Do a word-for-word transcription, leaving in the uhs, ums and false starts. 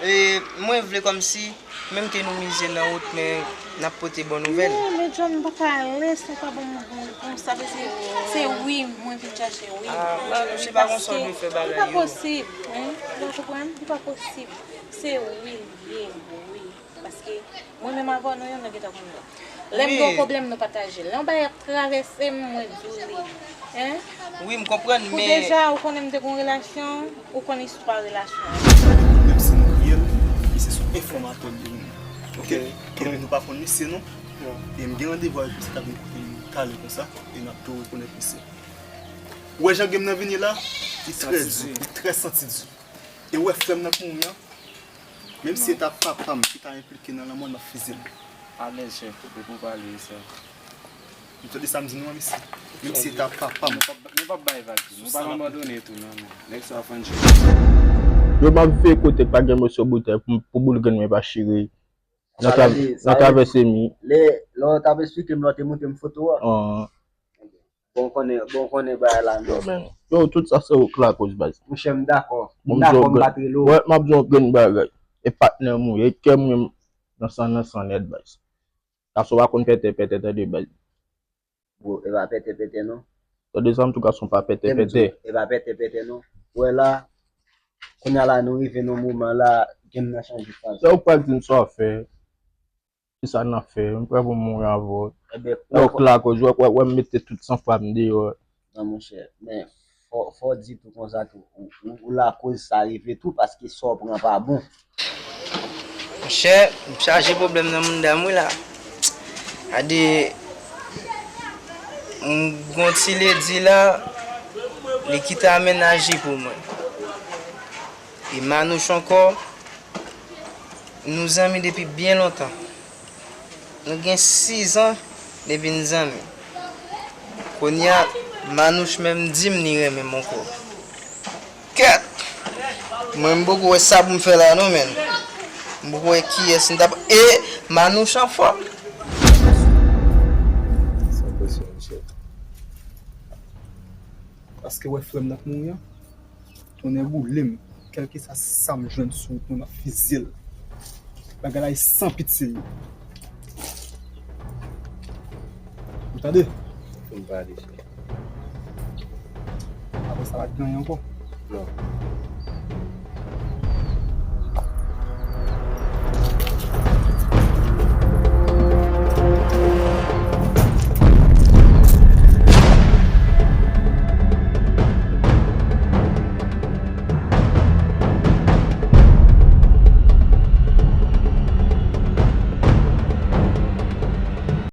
E, mwen vle kòmsi, menm ke nou mize nan wout, men n ap pote bon nouvèl. Non, men John, m pa ka lè sa pa bon, bon, bon, sa, se, se wi, mwen vin chache wi. Ah, ba, se pa konsa w dwe fè bagay yo. Paske li pa posib, hein, ou konprann? Li pa posib. Se wi, li ye, wi. Paske mwen menm avè w, nou youn nou gentan konn lòt. Lè m gen yon pwoblèm, nou pataje l. Lè yon bagay ap travèse m, mwen di w li. Hein? Wi, m konprann, men. Pou deja, ou konnen m te gen yon relasyon, ou konn istwa relasyon an. Menm si nou reyèl, misye se yon enfòmatè li ye. Ok? Donk, nou pa konn misye, non. E m gen randevou avèk misye, t ap vin kote m talè konsa, e n ap tou rekonèt misye. Ou wè jan game nan vini la? Li trè di, li trè santi di. E ou wè frè m nan k mouri an? Menm si se ta papa m ki ta enplike nan lanmò, n ap fiziye l. Alèz, chèf, ou poko pale sa. Ou tande sa m di nou an, mesye? Menm si se ta papa m. Nou p ap, nou p ap bay vag tou. Nou p ap abandone tou, non, men. Nèg sa ap fann chèf. Yo, m ap veye kote k pa gen moso boutèy pou, pou boul grenn mwen pa chire. Nan travèse mi. Lè, lè w t ap esplike m lè w te montre m foto a. Bon, konnen, bon, konnen bagay la, men. Yo, men, yo, tout sa se ou k lakoz, baz. Monchè, m dakò. M dakò, m pa t rele w. Wè, m ap di yon grenn bagay. E patnè m ou ye, e kè m nan san, nan san nèt, baz. Gason pa konn pètè, pètè, tande, baz. Bon, e pa pètè, pètè, non. Tande sa m di w, gason pa pètè, pètè. E pa pètè, pètè, non. Wè la, kounye a la, nou rive nan moman la, game nan chanje faz. Lè ou pral di m sa w fè. Se sa n ap fè. M prè pou m mouri avè w. Donk, lakoz, wè, wè, wè, m mete tout sanfwa m deyò. Non, monchè, men fò, fò w di tou konsa tou. Ou, ou, ou lakoz sa rive tou, paske sa w pran pa bon. Monchè, m chaje pwoblèm nan mouda m wi la. Gade, m gon ti ledi la, li kite amenaje pou mwen. E Manouch ankò, nou zanmi depi byen lontan. Nou gen sis an depi n zanmi. Kounye a, Manouch menm di m li renmen m ankò. Kèt! Mwen, m poko wè sa pou m fè la non, menn. M poko wè kiyès m t ap, e Manouch anfòm. Sa pase, monchè. Paske wè frè m nan k mouri an. Tonnè boule m, kèlkeswa sa m jwenn sou wout mwen, m ap fizye l. Bagay la e san pitye ye. Ou tande? Fò m pale, chè. Apre sa, pa t gen anyen ankò? Non.